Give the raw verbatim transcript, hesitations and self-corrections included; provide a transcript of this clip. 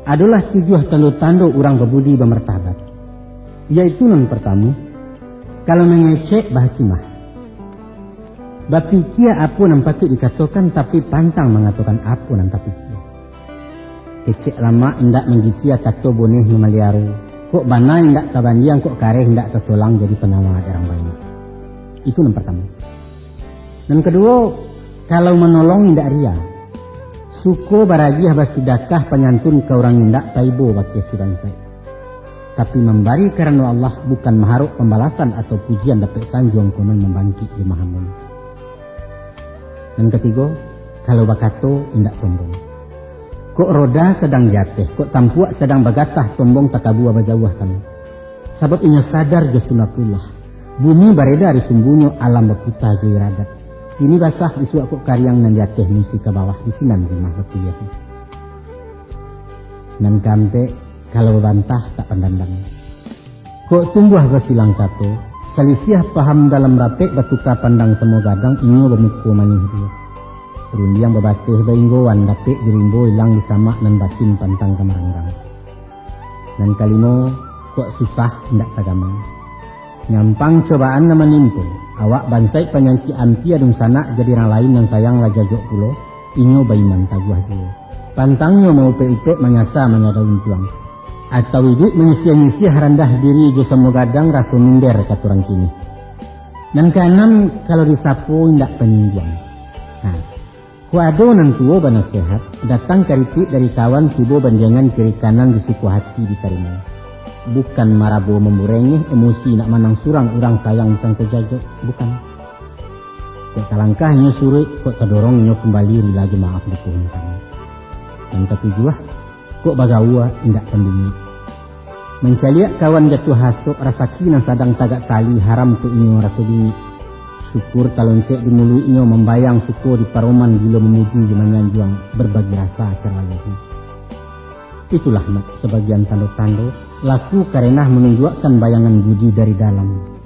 Adolah tujuah tando-tando urang babudi bamartabat, yaitu nan partamo, kalau mangecek bahakimah. Bapikia apo nan patuik dikatokan, tapi pantang mangatokan apo nan tapikia. Kecek lamak indak manggisia, kato boneh mamaliaro. Kok bana indak tabandiang, kok kareh indak tasolang, jadi panawa dek urang banyak. Itu nan partamo. Nan kaduo, kalau manolong indak ria. Suko baragiah basidakah panyantun ka urang indak taibo bakeh si bansaik. Tapi mambari karano Allah, bukan maharok pambalasan atau pujian dapek sanjuang, konon mambangkik jo mahamun. Nan katigo, kalau bakato indak sombong. Kok roda sadang di ateh, kok tampuak sadang bagatah, sombong takabua bajauah kami. Sabab inyo sadar jo sunatullah, bumi bareda di sumbunyo, alam baputa jo iradat. Kini basah, isuak kok kariang, nan di ateh musi ka bawah, di sinan rumah bakuliah. Nan kaampek, kalau babantah tak pandandam. Kok tumbuah basilang kato, salisiah paham dalam rapek, batuka pandang samo gadang, inyo bamuko manih juo. Rundiang babateh bainggoan, dapek dirimbo ilang disamak, nan batin pantang ka maranggang. Nan kalimo, kok susah indak tagamang. Nyampang cobaan nan manimpo, awak bansaik panyakik ampia, dunsanak jadi urang lain, nan sayang lah jajok pulo, inyo baiman taguah juo. Pantangnyo maupek-upek, manyasa manyada untuang. Atau iduik manyisiah-nyisiah, randah diri jo samo gadang, raso minder kato urang kini. Nan kaanam, kalau disapo indak panyingguang. Nah, kok ado nan tuo banasehat, datang karitiak dari kawan, tibo bandiangan kiri kanan, di suko hati ditarimo. Bukan marabo mamburengeh, emosi nak manang surang, urang sayang disangko jajok, bukan. Kok talangkah inyo suruik, kok tadorong inyo kumbali, rila jo maaf dipuhun kami. Nan katujuah, kok bagaua indak tambingik. Mancaliak kawan jatuah hasok, rasaki nan sadang tagak tali, haram kok inyo raso bingik. Syukur taloncek di muluiknyo, mambayang suko di paroman, gilo mamuji jo manyanjuang, barbagi rasa caro laluhu. Itulah, nak, sabagian tando-tando laku karenah, manunjuakkan bayangan budi dari dalam.